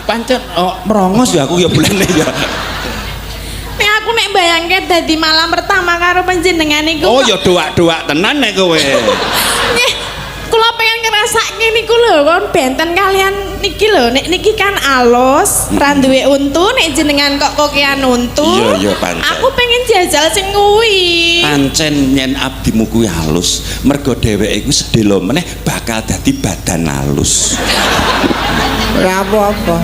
Pancen oh, merongos ya aku ya bulane ya. Nek aku nek bayangke dadi malam pertama karo panjenengan niku. Oh ya doak-doak tenan nek kowe. Nggih, kula pengen ngrasake niku lho, kon benten kalian niki lho. Nek niki kan alus, ra duwe untu, nek jenengan kok kokean untu. Iya, iya, pancen. Aku pengen jajal sing kuwi. Pancen yen abdimu kuwi halus, mergo dheweke iku sedelo meneh bakal dadi badan halus. Ora apa-apa.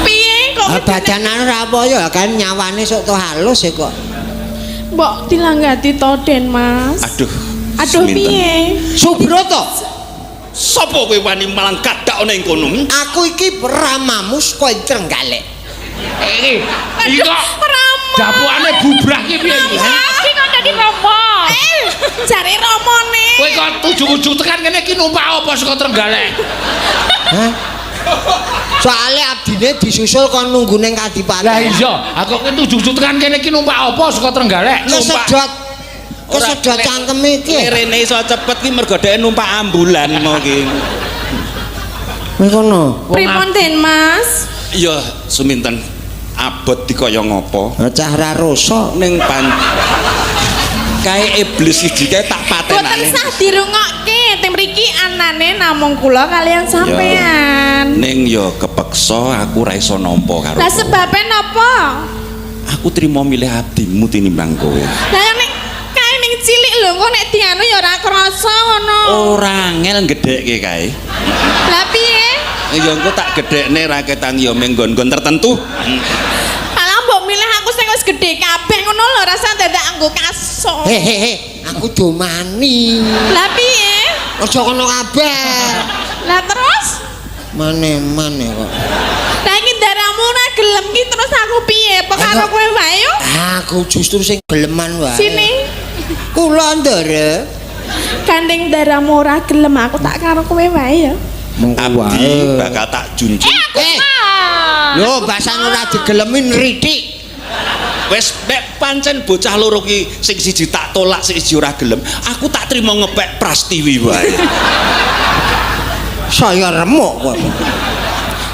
Piye kok Ah, badan ora apa ya kan nyawane sok to halus ya kok. Mbok dilanggati to Den, Mas. Aduh. Aduh seminten. piye? Subroto, Sopo kowe wani malang kadak ana ing kono? aku iki ramamu saka Trenggalek. Iki iki kok Rama. dapukane bubrah iki piye iki? Iki kok dadi Rama. Eh, jare Ramane. Kowe kok ujug-ujug tekan kene iki numpak apa saka Trenggalek? Hah? Soale abdine disusul kon nunggu ning kadipaten. Lah iya, aku kowe ujug-ujug tekan kene iki numpak apa saka Trenggalek? Kesedot. Kesedot cangkeme iki. Rene iso cepet ki mergo dhek numpak ambulan mau ki. Kowe kono. Pripun Den, Mas? Iya, suminten abot dikaya ngopo? Cah ra rasa. Ning pan kae iblis siji kae tak Boten patenane. sah dirungokke, teng mriki anane namung kula kalian sampean. Ning ya kepeksa aku ra iso nampa karo. Lah sebabe napa? Aku trimo milih abdimu tinimbang kowe. Lah nek kae ning cilik lho, engko nek dianu ya ora krasa ngono. Ora angel gedhekke kae. Lah piye? Ya engko tak gedhekne raketang ya menggon-gon tertentu. Alah mbok milih aku sing wis gedhe kabeh ngono lho, rasa dadak anggo kasur. He he he, aku domani. Lah piye? Aja kono kabeh. Lah terus? Mane-mane kok. Lah iki ndaramu ora gelem ki terus aku piye? Apa karo kowe wae yo? Aku justru sing geleman wae. Sini. Kula ndara. Gandeng ndaramu ora gelem aku tak karo kowe wae ya. Mengko Abdi bakal tak junjung. Eh. Lho, basan ora digelemi nritik. Wis nek pancen bocah loro ki sing siji tak tolak, sing siji ora gelem, aku tak trimo ngepek Prastiwi wae. Saya remuk kok.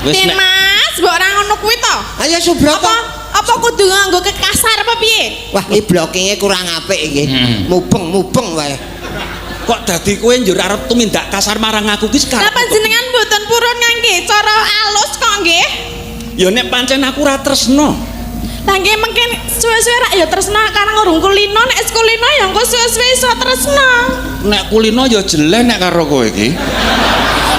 Wis Den nek Mas, mbok ora ngono kuwi to? Ayo Subroto. Apa apa kudu nganggo kekasar apa piye? Wah, iki blockinge kurang apik iki. Mubeng-mubeng wae. Kok dadi kowe njur arep tumindak kasar marang aku ki Lah sekarang. panjenengan mboten purun ngangge cara alus kok nggih? Ya nek pancen aku ora tresno. Lah nggih mungkin suwe-suwe rak ya tresno karang urung kulino, nek wis kulino ya engko suwe-suwe iso tresno. Nek kulino ya jeleh nek karo kowe iki.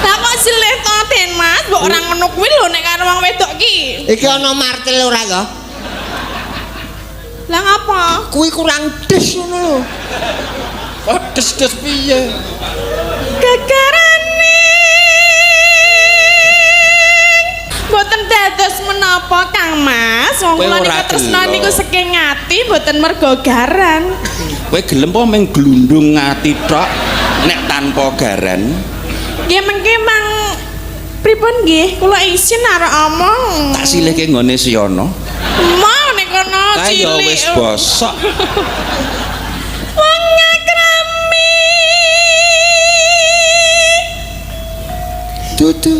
Lah kok jeleh to Den Mas, mbok ora ngono kuwi lho nek karo wong wedok ki. Iki ana martil ora to? Lah ngapa? Kuwi kurang des ngono lho. Oh, des-des piye? Gegarane mboten dados menapa Kang Mas, wong Kowe kula ora niku tresna gelo. niku saking ati mboten mergo garan. Kowe gelem po meng glundung ati tok nek tanpa garan? Nggih mengke mang pripun nggih, kula isin arek omong. Tak silihke nggone Siana. Mau nek kono Kae ya cilik. wis bosok. Wong ngakrami. Dudu.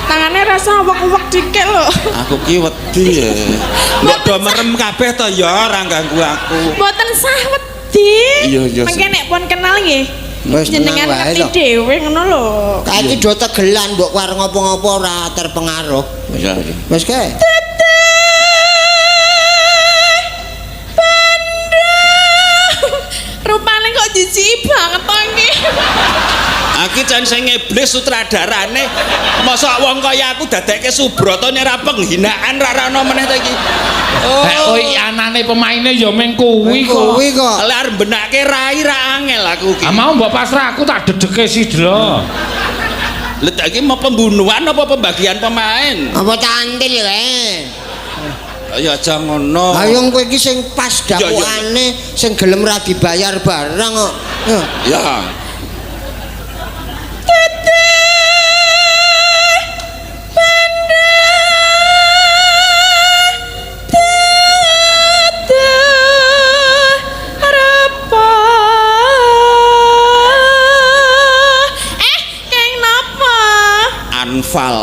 Tangane rasa wek-wek dikit lho. Aku ki wedi ya. Mbok do merem kabeh to ya ora ganggu aku. Mboten sah wedi. Iya, iya, Mengke nek pun kenal nggih. Wis Jenengan tenang wae ngerti to. dhewe ngono lho. Kae iki do tegelan mbok arep ngopo-ngopo ora terpengaruh. Iya, iya. Wis kae. Rupane kok jijik banget to iki. Aku jan sing iblis sutradarane. Mosok wong kaya aku dadekke Subroto nek ora penghinaan ra ana meneh ta iki. Oh, kowe anane pemaine ya meng kuwi kok. Kuwi kok. Lah arep benake rai ra angel aku iki. Ah mau mbok pasrah aku tak dedeke sidra. Lha tak iki mau pembunuhan apa pembagian pemain? Apa cantil kae? Ya aja ngono. Ayo kowe iki sing pas Ya, ya. dakukane sing gelem ra dibayar barang kok. Ya. Ya. Keng napa? Anfal.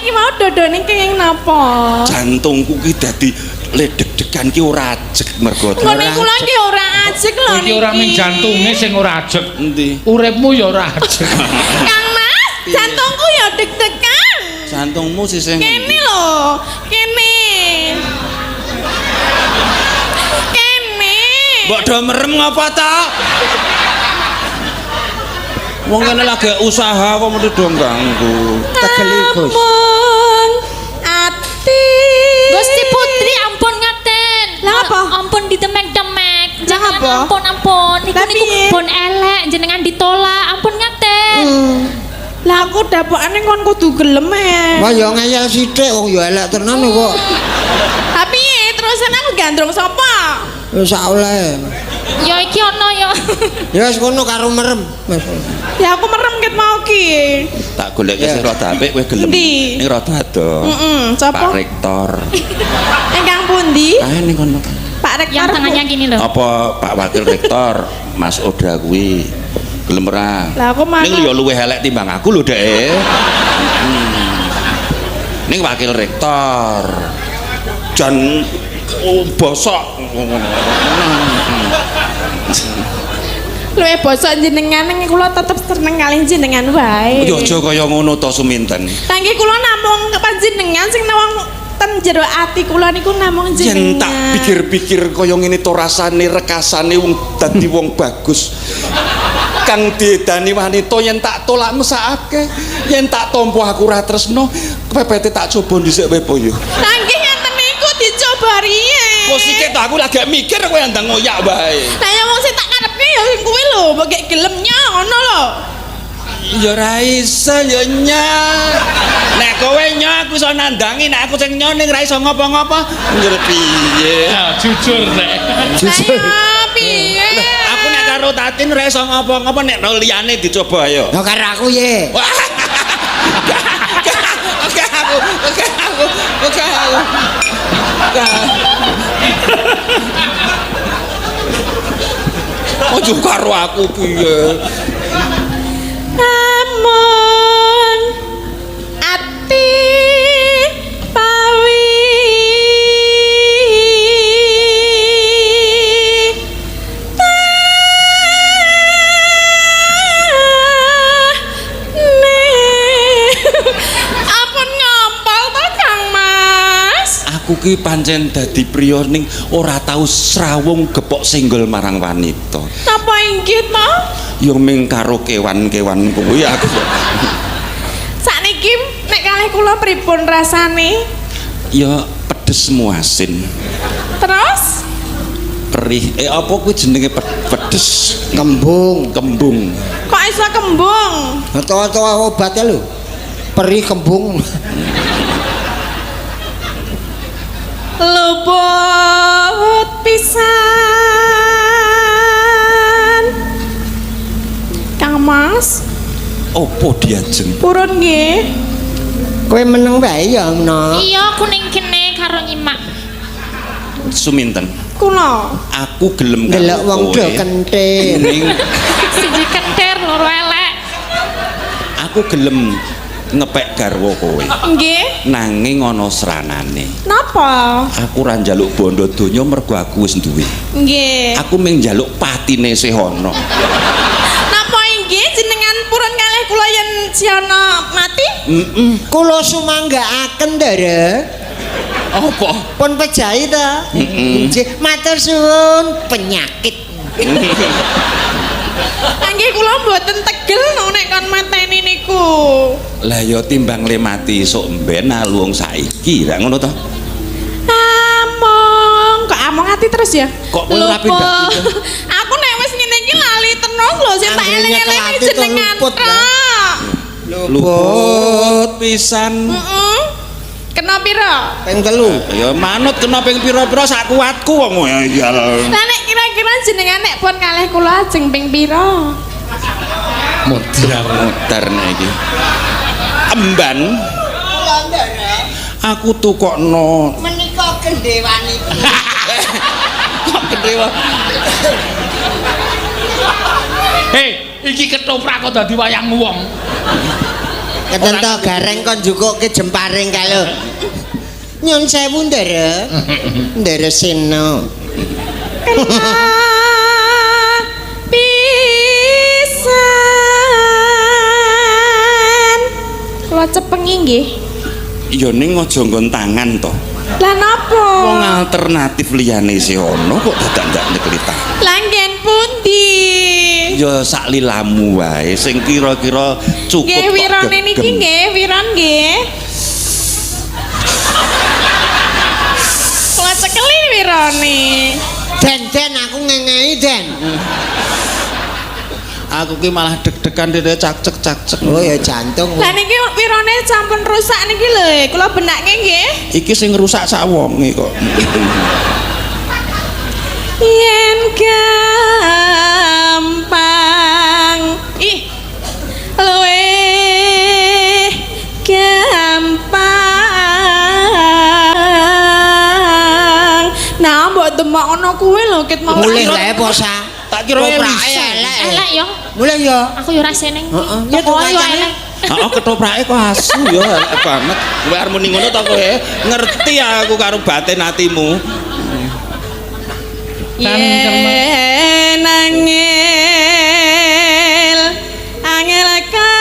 niki mau dodone kenging napa? Jantungku ki dadi ledeg-degan ki ora ajeg mergo Ngene kula ki ora ajeg lho niki. Iki ora mung jantunge sing ora ajeg. Endi? Uripmu ya ora ajeg. Kang Mas, jantungku ya deg-degan. Jantungmu sih sing Kene lho, kene. Kene. Mbok do merem ngapa ta? Wong kene lagi usaha kok mesti do ganggu. Tegeli, Gus. Ampun ati. Gusti Putri ampun ngaten. Lah apa? Ampun ditemek-temek. Lah Jangan apa? ampun ampun. Niku Lah niku piye? pun elek jenengan ditolak. Ampun ngaten. Lah aku dapokane kon kudu gelem e. Wah ya ngeyel sithik wong ya elek tenan kok. Tapi piye terusan aku gandrung sapa? Wis sak oleh. Ya iki ono ya. Ya wis kono karo merem. Wis. Ya aku merem ket mau ki. Tak goleke sing rada apik kowe gelem. Endi? Ning rada adoh. Heeh, Pak sapa? Rektor. Ingkang pundi? Kae ning kono. Pak Rektor. Yang tangannya gini loh. Apa Pak Wakil Rektor Mas Oda kuwi gelem ora? Lah aku mana? Ning ya luwih elek timbang aku lho, Dek. Ning Wakil Rektor. Jan bosok. Luwih bosok jenengan ning kula tetep seneng kalih jenengan wae. Ya aja kaya ngono to Suminten. Tangki kula namung panjenengan sing nawang ten jero ati kula niku namung Yen jenengan. tak pikir-pikir kaya ngene to rasane rekasane wong dadi wong bagus. Kang diedani wanita yen tak tolak mesakake, yen tak tampa aku ora tresno, kepepete tak coba dhisik wae po yo. Tangki ngeten niku dicoba riye. Kok sikit to aku lagi mikir kowe ndang ngoyak wae. Lah ya wong sing tak karepke ya sing kuwi lho, mbok gek gelemnya ngono lho. Ya ora iso ya nya. Nek kowe nyo aku iso nandangi, nek aku sing nyo ning ra iso ngopo-ngopo. Njur piye? Ya jujur nek. Jujur. Lah ya piye? Aku nek karo Tatin ora iso ngopo-ngopo nek liyane dicoba ayo. Ya karo aku ye. Wah. Oke aku, oke aku, oke aku. Ojo karo aku piye? Amon ati pawi tane. Ampun ngompol to Kang Mas. Aku ki pancen dadi priya ning ora tau srawung gepok senggol marang wanita. Napa inggih to? Ya ming karo kewan-kewan kuwi aku. Sakniki nek kalih kula pripun rasane? Ya pedes muasin. Terus Perih. Apa kuwi jenenge pedes? Kembung. Kembung. kok iso kembung? Tawa-tawa obatnya lho. Perih kembung. Luput pisan. Kang Mas, Opo diajeng? purun nggih. Kowe meneng wae ya, No. Iya aku ning kene karo nyimak. Suminten. Kula. Aku gelem karo Ndelok wong do kowe. kentir. Ning Siji kentir loro elek. aku gelem ngepek garwa kowe. Nggih. Nanging ana sranane. Napa? Aku ora njaluk bondo donya mergo aku wis duwe. Nggih. Aku mung njaluk patine sih ana. Napa inggih jenengan purun kalih kula yen siana mati? Heeh. Kula sumanggaaken, Ndara. Apa? Pun pejahi ta? Nggih, matur suwun penyakit. Nggih kula mboten tegel no nek kon mateni niku. Lah ya timbang le mati esuk mben aluwung saiki, ra ngono to? Among, kok among ati terus ya? Kok kowe ora pindah gitu? Aku nek wis ngene iki lali terus lho sing tak Anggere eling-eling nyekel ati to jenengan luput, tok. Luput pisan. Heeh. Kena pira? Ping 3. Ya manut kena ping pira-pira sak kuatku wong ya. Lah nek kira-kira jenengan nek pun kalih kula ajeng ping pira? Modar. Muter nek iki. Emban Kula, Ndara. aku tukokno Menika gendhewanipun. kok gendhewa. Hei, iki ketoprak kok dadi wayang wong. Ketento gareng kon jukuke jemparing kae lho. Nyun sewu, Ndara. Ndara Sena. Kena pisan. Kula cepengi nggih. Ya ning aja nggon tangan to. Lah napa? Wong alternatif liyane isih ana kok dadak ndak nyekeli tangan. Lah nggen pundi? Ya sak lilamu wae sing kira-kira cukup Nggih tok wirone niki gegem. nggih, wiron nggih. Kula cekeli wirone. Den, Den aku ngengehi, Den. Aku ki malah deg-degan dene cak-cek cak-cek. Oh ya jantung. Lah niki wirone sampun rusak niki lho, kula benake nggih. Iki sing ngrusak sak wonge kok. Yen gampang ih luwih gampang. Nah, mbok demok ngono kuwi lho ket mau. Mulih wae po sa. Tak kira Toprake Elisa. elek. Elek ya. Mulih ya. Aku ya ora seneng. Heeh. Ya Tokoe yo kancane. elek. Heeh, ketoprake kok asu ya elek banget. Kowe arep muni ngono to kowe? Ngerti aku karo batin atimu. Yen angel angel ka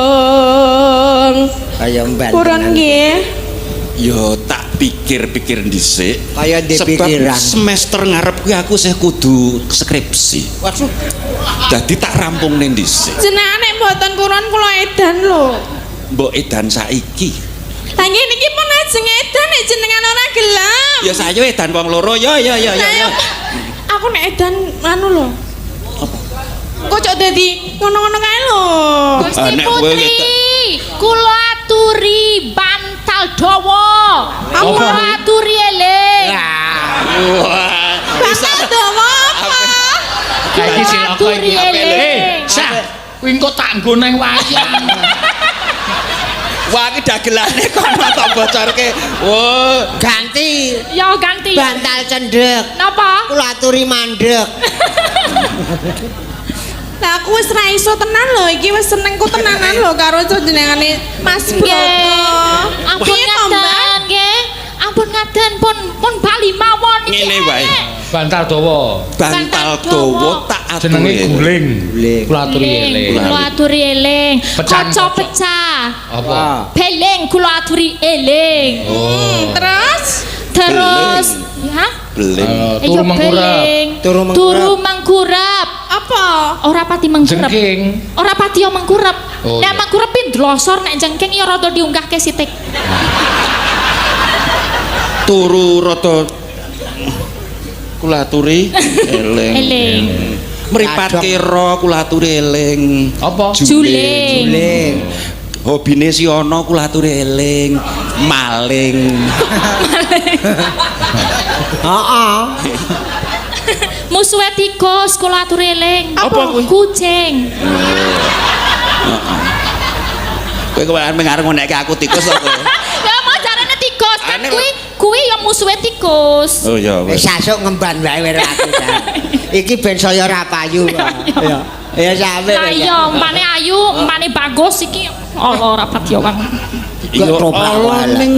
langkung. Kaya mban. Purun nggih. Ya tak pikir-pikir dhisik. Kaya ndek Sebab pikiran. semester ngarep kuwi aku sih kudu skripsi. Waduh. Dadi tak rampungne dhisik. Jenengan nek mboten purun kula edan lho. Mbok edan saiki. Lah nggih niki pun ajeng edan nek jenengan ora gelem. Ya sayo edan wong loro ya ya ya ya. Lah, ya. aku nek edan anu lho. Kok cok dadi ngono-ngono kae lho. Gusti Ah, nek kowe Putri, kula aturi bantal dawa. Kula aturi eling. Wah, Bantal dawa apa? Iki cilaka iki. Aturi eling. Eh, Sah. Kuwi engko tak nggo nang wayang. Wah, iki dagelane kono tak bocorke. Wah, Ganti Ya ganti. bantal cendhek. Napa? Kula aturi mandek. Lah aku wis ra iso tenan lho, iki wis senengku tenanan lho karo jenengane Mas Broto. Nggih. Ampun Piye to, Mbak? ngaten nggih. Ampun ngaten pun pun bali mawon iki. Ngene wae. elek. Bantal dawa. Bantal dawa tak aturi. Jenenge guling. Guling. Kula aturi eling. Kula aturi eling. Pecahan Kaca kaca. pecah. Apa? Beling kula aturi eling. Oh. Terus Terus ya? Beling. Eh, turu Iya, mengkurep. beling. Turu mengkurep. Turu mengkurep. apa? Ora pati mengkurep. Jengking. Ora pati yo mengkurep. Oh, Nek iya. mengkurep pi ndlosor nek jengking ya rada diunggahke sithik. Turu rada kula aturi eling. Eling. Mripat kira kula aturi eling. Apa? Juling. Guling. Hobine si ana kula aturi eling. Maling. Heeh. Musuhe tikus kula aturi eling. Apa kuwi? Kucing. Kowe kowe arep ngarep ngonekke aku tikus to kowe. Ya mau jarane tikus kan Aneh, kuwi kuwi ya musuhe tikus. Oh ya Wis sasuk ngemban wae karo aku. Jan. Iki ben saya ora payu kok. Ya. Ya sampe. Lah iya, empane ayu, empane bagus iki. Allah ora pati wong. Iya Ketoprak Allah wae. ning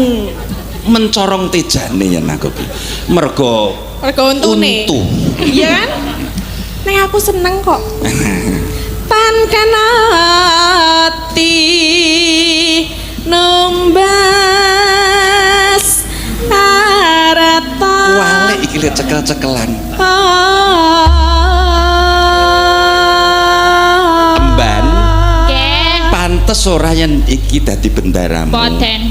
mencorong tejane yen aku ki. Mergo Mergo untune. untu. Iya kan? Nek aku seneng kok. Tan kanati numbas arata. Wale iki le cekel-cekelan. Emban. Nggih. Pantes ora yen iki dadi bendaramu. Boten.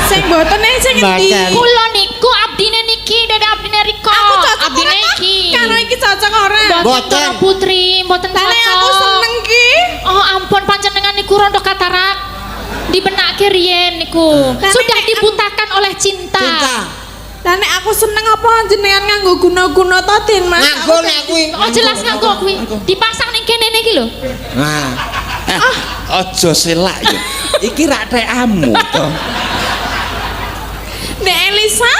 Sing boten e sing endi? Mboten. Kula niku abdine niki, dede abdine Riko. Aku cocok abdine ora ta? iki. Karo iki cocok ora? Boten Boten. Ndoro Putri, mboten Lah nek cocok. aku seneng ki. Oh ampun panjenengan niku rondo katarak. Dibenake riyen niku. Lah, Sudah nek- dibutakan oleh cinta. Cinta. Lah nek aku seneng apa jenengan nganggo guna-guna to Den Mas? Nganggo nek kuwi. Oh jelas nganggo kuwi. Dipasang ning kene niki lho. Nah. Aja selak ya. Iki rak tekamu to. Nek Elisa?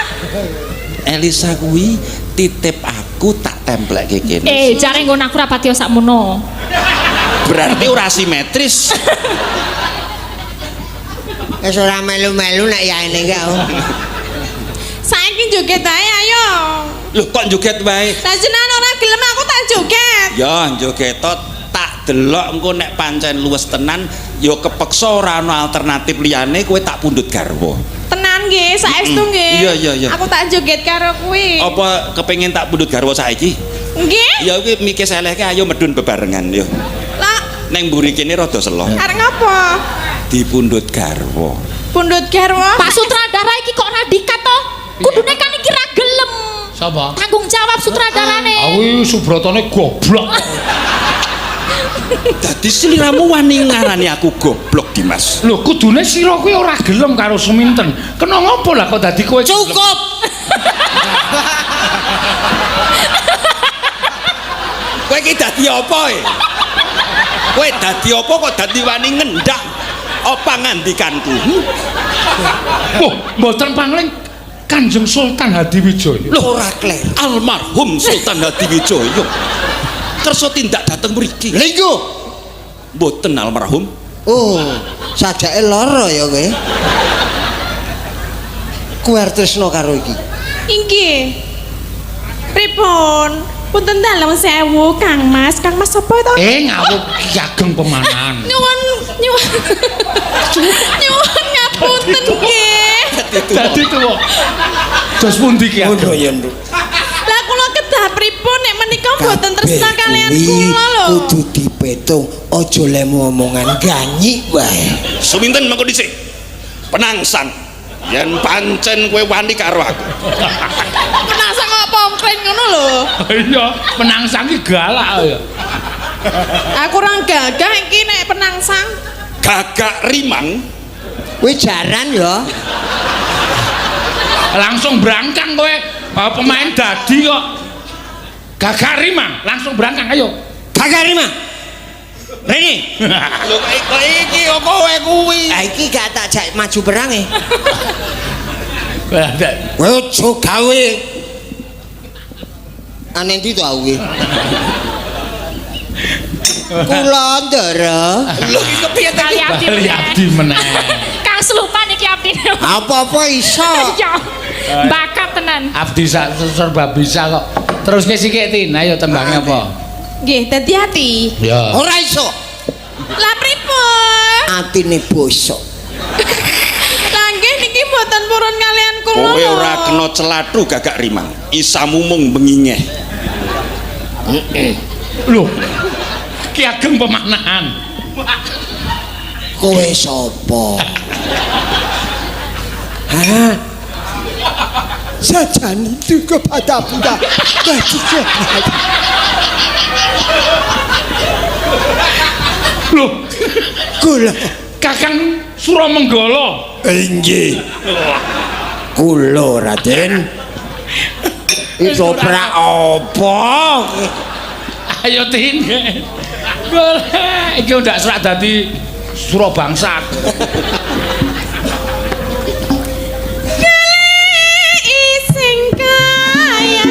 Elisa kuwi titip aku tak templekke kene. Jare nggon aku ra pati sakmono. Berarti ora simetris. Wis ora melu-melu nek yaene gak. Saiki joget ae ayo. Loh kok joget wae? Lah jenengan ora gelem aku tak joget. Ya joget tak delok engko nek pancen luwes tenan ya kepeksa ora ana alternatif liyane kowe tak pundhut garwa. Tenan nggih, saestu nggih. Iya, iya, iya. Aku tak joget karo kuwi. Apa kepengin tak pundhut garwa saiki? Nggih. Ya kuwi mike selehke ayo medhun bebarengan yo. Lah Neng mburi kene rada selo. arep ngopo? Dipundhut garwa. Pundhut garwa. Pak sutradara iki kok radikat to? Kudune kan iki ra gelem. Sapa? Tanggung jawab sutradarane. Aku iki Subrotone goblok. Dadi sliramu wani ngarani aku goblok Dimas. Lho kudune sira kuwi ora gelem karo Suminten. Kena ngopo lah kok dadi kowe gelem? Cukup. Kowe iki dadi apa e? Kowe dadi apa kok dadi wani ngendak apa ngandikanku? Wah, mboten pangling Kanjeng Sultan Hadiwijaya. Loh, Ora kler. Almarhum Sultan Hadiwijaya. Kersa tindak dateng mriki. Lha iku. Mboten almarhum. Oh, sajake lara ya kowe. Kowe arep tresno karo iki. Inggih. Pripun? Punten dalem sewu Kang Mas. Kang Mas sapa to? Ngawuk Ki Ageng Pemanahan. Nyuwun nyuwun. Nyuwun ngapunten nggih. Dadi tuwa. Dos pundi Ki Ngono Ageng? ya, Nduk. Lah kula kedah pripun nek menika mboten tresna kalian Kuwi kula lho. Kudu dipetung, aja lemu omongan ganyik wae. Suminten mengko dhisik. Penangsang. Yen pancen kowe wani karo aku. Penangsang kok pongkren ngono lho. Iya, penangsang iki galak ya. Aku ora gagah iki nek penangsang. Gagak rimang Kowe jaran ya. Langsung berangkang kowe. Pemain dadi kok. Gagak rimang, langsung berangkang ayo. Gagak rimang. Rene. Lho kok iki kok kowe kuwi. Ah iki gak tak jak maju perang e. Kowe aja gawe. Ane ndi to aku iki? Kula ndara. Lho iki kepiye ta Kali abdi Bali meneh. abdi meneh. Kang Selupan iki abdine. Apa-apa iso. Iya. Bakat tenan. Abdi sak serba bisa kok. Terus ke sikik Tin, ayo tembangnya apa? Nggih, dadi ati. Ya. Ora iso. Lah pripun? Atine bosok. Lah nggih niki mboten purun kalian kula. Kowe lho. ora kena celathu gagak rimang. Isamu mung bengingeh. Lho. Ki Ageng Pemanahan. Kowe sapa? Hah? Sajane itu kepada buta. Lho, Kula Kakang Suramenggala. inggih. Kula Raden. Iso prak apa? Ayo Tin. Golek iki ndak serak dadi Surabangsat. Sing kaya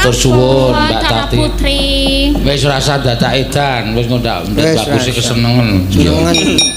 Matur suwun Mbak Cara Tati. Putri. Wis ora usah dadak edan, wis ngondak Wis, bagus ora usah. kesenengen. Senengen.